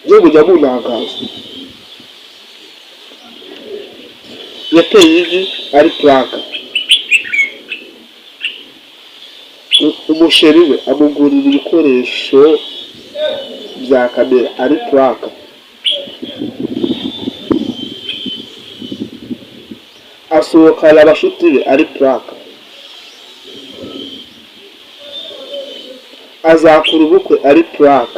Njye mujya munangaza. Yateye ivi ari prank. Umusheri we amugurira ibikoresho bya kamera ari prank. Asohokana abashuti be ari prank. Azakora ubukwe ari prank.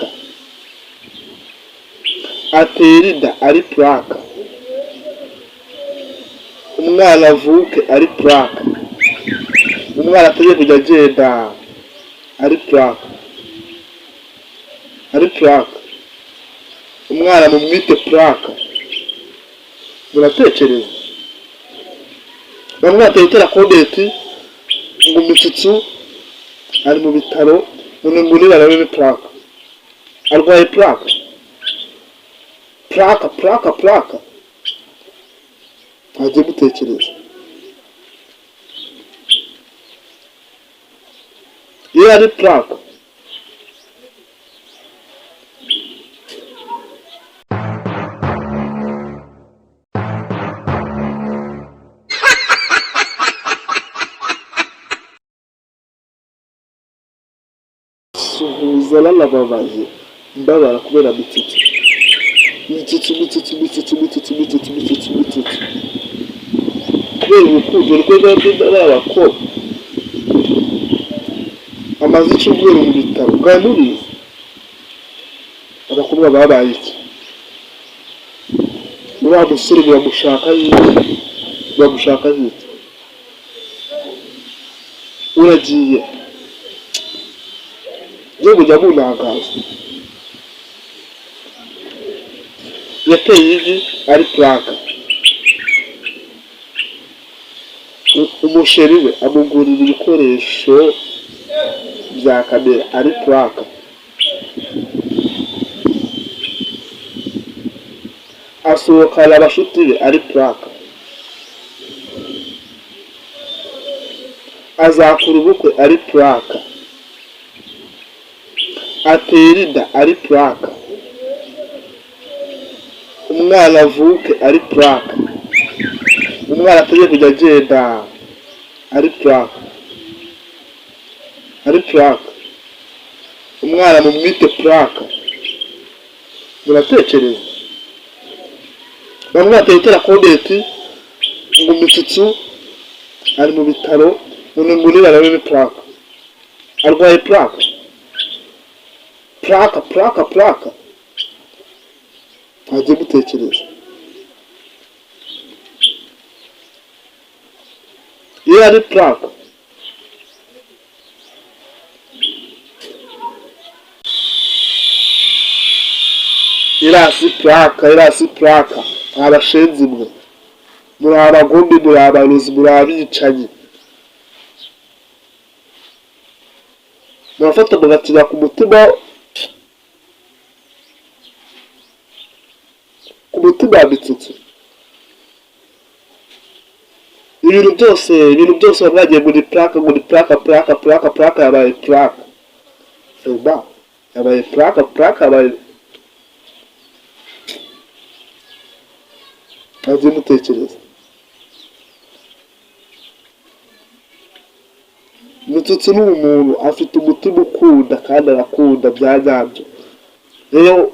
Atera inda ari prank. Umwana avuke ari prank. Umwana atangiye kujya agenda ari prank, ari prank. Umwana mumwite prank. Muratekereza? Bamwe bateye gutera comment ngo Mitsutsu ari mu bitaro, ngo ni barabe ni prank. Arwaye prank, prank, prank, prank. Mwagiye mutekereza? Iyo ari prank. Suhuza nanababaye, mbabara kubera Mitsutsu, Mitsutsu, Mitsutsu, Mitsutsu, Mitsutsu, Mitsutsu, Mitsutsu, Mitsutsu, kubera urukundo rwe n'abakobwa. Amaze icyumweru mu bitaro, mwari mubizi? Abakobwa babaye iki? Uriya musore muramushaka iki? Muramushaka iki? Uragiye, njye mujya munangaza. Yateye ivi ari prank. Umusheri we amugurira ibikoresho bya kamera ari prank. Asohokana abashuti be ari prank. Azakora ubukwe ari prank. Atera inda ari prank. Umwana avuke ari prank. Umwana atangiye kujya agenda ari prank, ari prank. Umwana mumwite prank. Muratekereza? Bamwe bateye gutera comment ngo Mitsutsu ari mu bitaro, ngo ni barabe ni prank. Arwaye prank, prank, prank, prank. Mwagiye mutekereza? Iyo ari prank. Irasi prank, irasi prank. Abashenzi mwe, muri abagome, muri abarozi, muri abicanyi. Murafata mugatira ku mutima wa Mitsutsu. Ibintu byose, ibintu byose mwagiye muri prank, ngo ni prank, prank, prank, prank. Yabaye prank seba, yabaye prank, prank yabaye. Mwagiye mutekereza? Mitsutsu ni umuntu afite umutima ukunda kandi arakunda bya nyabyo. Rero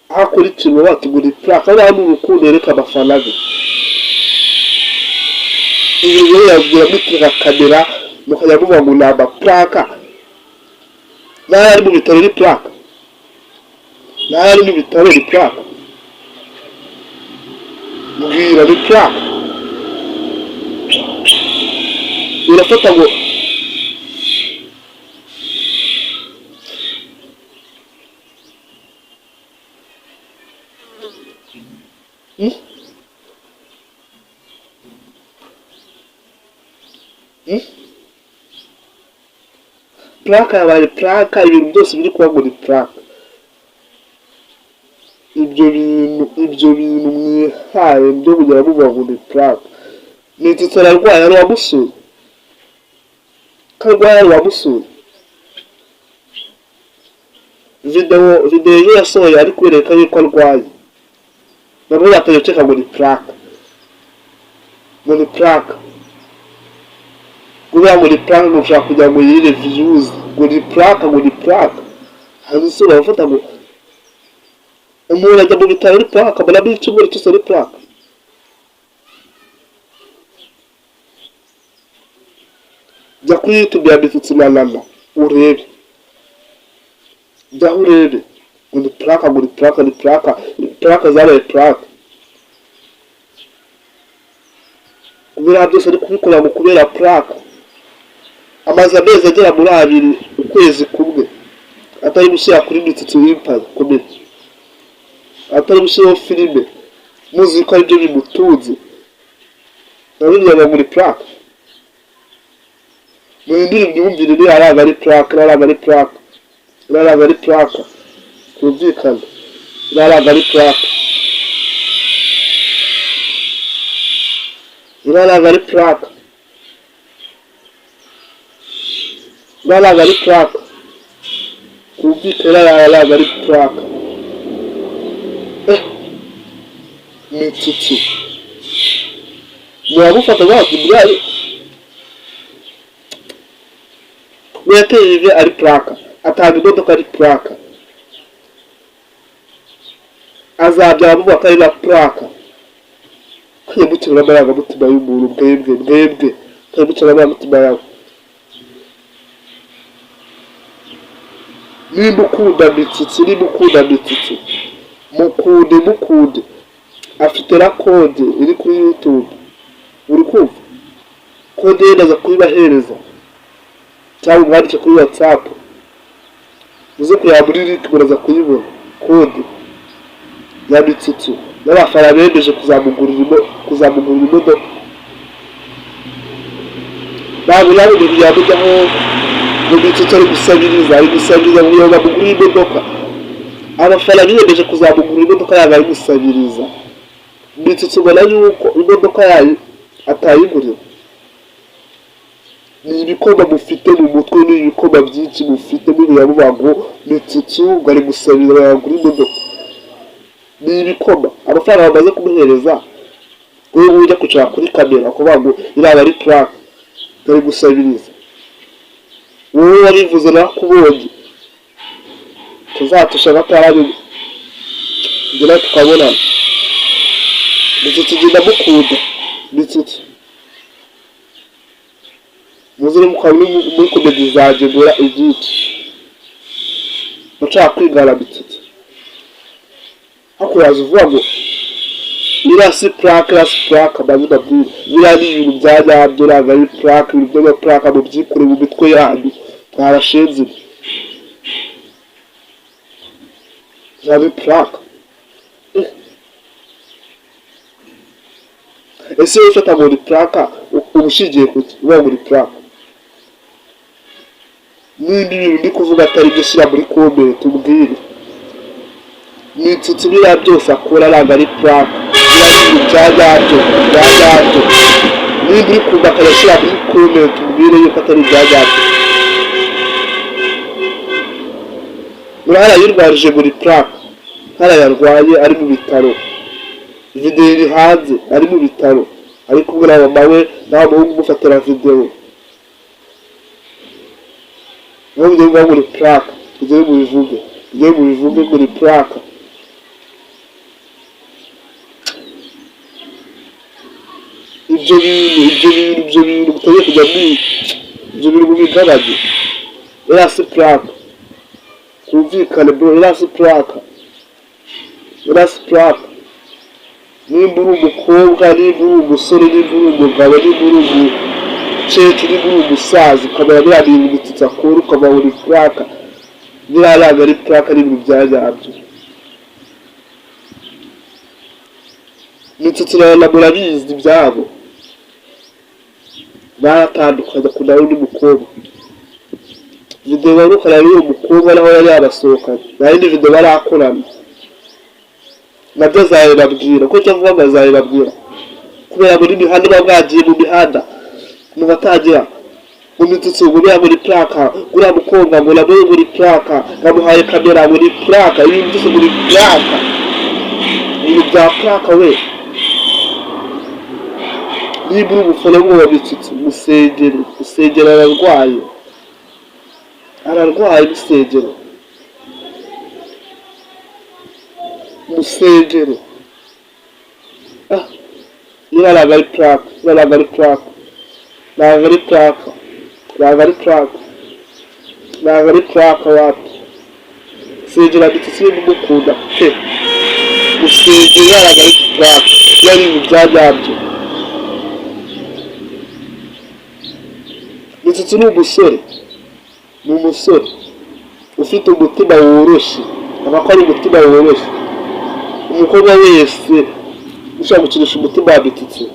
aho akora ikintu bati ngo ni prank, ariya ni urukundo yereka abafana be. Ibi rero yabwira mutega kamera mukajya muvuga ngo ni amaprank. N'aho ari mu bitaro ni prank, n'aho ari mu bitaro ni prank. Mbwira, ni prank? Urafata ngo Prank yabaye prank. Ibintu byose biri kuba ngo ni prank. Ibyo bintu mwihaye byo kugira muvuga ngo ni prank. Mitsutsu ararwaye, hari uwamusuye? Ko arwaye, hari uwamusuye? Video ejo yasohoye ari kwereka yuko arwaye, bamwe batangiye gukeka ngo ni prank, ngo ni prank, kubera ngo ni prank, ngo ushaka kugira ngo yirire views, ngo ni prank, ngo ni prank. Hari isura bafata ngo umuntu ajya mu bitaro ari prank, amaramo icyumweru cyose ari prank. Jya kuri YouTube ya Mitsutsu na Nana urebe, jyaho urebe ngo ni prank, ngo ni prank, ni prank, prank zabaye prank. Kubera byose ari kubikora ngo kubera prank. Amaze amezi agera muri 2, ukwezi kumwe atari gushyira kuri Mitsutsu Empire Comedy, atari gushyiraho filime, muzi ko aribyo bimutunze, nabibyaga muri prank. Muhindure imyumvire, niyo araga ari prank, araga ari prank, araga ari prank, twumvikane, araga ari prank, araga ari prank, araga ari prank, twumvikane, araga ari prank. Mitsutsu muramufata nk'aho yateye ivi ari prank, atanga imodoka ari prank, azabyara amuvuga ko ari na prank. Kajya mukina n'amarangamutima y'umuntu, mwebwe mwebwe kajya mukina n'amarangamutima yawe. Nimba ukunda Mitsutsu, nimba ukunda Mitsutsu, mukunde, mukunde. Afite na kode iri kuri YouTube, uri kumva kode ye, ndaza kuyibahereza cyangwa umwandike kuri WhatsApp, muze kureba muri link muraza kuyibona kode ya Mitsutsu. N'abafana bemeje kuzamugurira imodoka. Ntabwo yabonye kugira ngo ujyaho ngo Mitsutsu ari gusabiriza, ari gusabiriza ngo bamugurire imodoka. Abafana biyemeje kuzamugurira imodoka yabo ari gusabiriza. Mitsutsu ubona yuko imodoka yayo atayigurira. Ni ibikoma mufite mu mutwe, ni ibikoma byinshi mufite buriya muvuga ngo Mitsutsu ngo ari gusabiriza bagura imodoka. Ni ibikoma. Amafaranga bamaze kumuhereza, wowe ujya kwicara kuri kamera kuvuga ngo iriya ari prank, ari gusabiriza. Wowe wabivuze nakubonye, tuzatusha gatarabi ngira tukabonana. Mitsutsu ngenda mukunda, Mitsutsu muze mukaba muri comedy zanjye ngora ibyinshi, nshaka kwigana Mitsutsu. Ariko waza uvuga ngo iriya si prank, iriya si prank, maze mbabwire biriya ni ibintu bya nyabyo, ntabwo ari prank. Ibintu by'amaprank mubyikure mu mitwe yanyu, mwabashenzi mwe. Ntabwo ari prank. Ese wowe ufata ngo ni prank, uba ushingiye kuki uvuga ngo ni prank? Nimba ibintu ndi kuvuga atari byo, shyira muri comment umbwire. Mitsutsu biriya byose akora ntabwo ari prank, biriya ni ibintu bya nyabyo, bya nyabyo. Nimba uri kumva akajya ashyira muri comment umbwire yuko atari ibya nyabyo. Urahara yirwarije ngo ni prank, hariya yarwaye ari mu bitaro, video iri hanze ari mu bitaro, ari kumwe na mama we n'umuhungu umufatira video. Niyo mugiye ngo ni prank, mugere mubivuge, mugere mubivuge ngo ni prank. Ibyo bintu, ibyo bintu, ibyo bintu mutagiye kujya muri ibyo bintu mubigabanye. Iriya si prank, twumvikane bro, iriya si prank, iriya si prank. Nimba uri umukobwa, nimba uri umusore, nimba uri umugabo, nimba uri umukecuru, nimba uri umusaza, ukabona biriya bintu Mitsutsu akora ukabona uri prank, biriya ntabwo ari prank, ni ibintu bya nyabyo. Mitsutsu na murabizi ibyabo, baratandukanye, akundana n'undi mukobwa. Video baherukana n'uwo mukobwa naho yari yabasohokanye, nta yindi video barakorana, nabyo azabibabwira. Kuko icyo avuga ngo azabibabwira, kubera muri mihanda muba mwagiye mu mihanda mugatangira Ngo Mitsutsu, ngo uriya muri prank, uriya mukobwa ngo nawe muri prank, ngamuhaye kamera muri prank, ibintu byose muri prank, ibintu bya prank we. Niba uri umufana wa Mitsutsu, musengere, musengere, ararwaye, ararwaye, musengere, musengere. Ah, niba ntabwo ari prank, niba ntabwo ari prank, ntabwo ari prank, ntabwo ari prank, ntabwo ari prank, wapi. Sengera Mitsutsu niba umukunda pe, musengere, ntabwo ari prank, biba ari ibintu bya nyabyo. Mitsutsu ni umusore, ni umusore ufite umutima woroshye, aba ko ari umutima woroshye. Umukobwa wese ushobora gukinisha umutima wa Mitsutsu,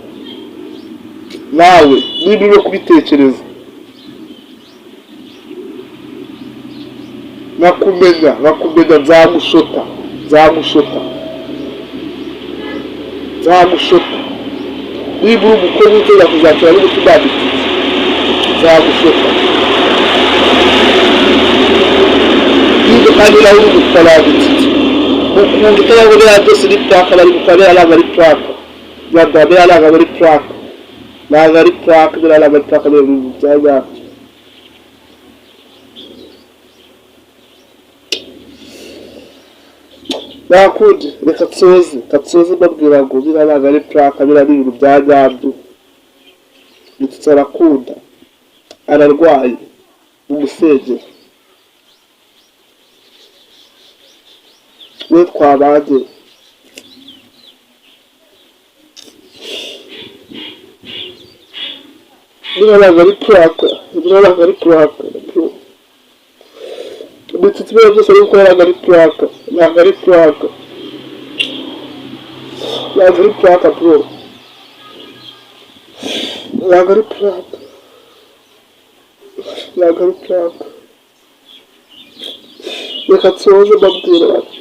nawe niba urimo kubitekereza, nkakumenya, nkakumenya, nzagushota, nzagushota, nzagushota. Niba uri umukobwa uteganya kuzakina n'umutima wa Mitsutsu, nzagushota. Niba kandi nawe uri umufana wa Mitsutsu, mukunda utabona biriya byose ni prank bari gukora, biriya ntabwo ari prank, biriya ntabwo ari prank, ntabwo ari prank, biriya ntabwo ari prank, biriya bintu bya nyabyo. Nta kundi, reka nsoze, reka nsoze mbabwira ngo biriya ntabwo ari prank, biriya ni ibintu bya nyabyo. Mitsutsu arakunda, ararwaye, mumusengere. We twabanye, biriya ntabwo ari prank, biriya ntabwo ari prank bro. Mitsutsu biriya byose ari gukora ntabwo ari prank, ntabwo ari prank, ntabwo ari prank bro, ntabwo ari prank, ntabwo ari prank. Reka nsoze mbabwira bati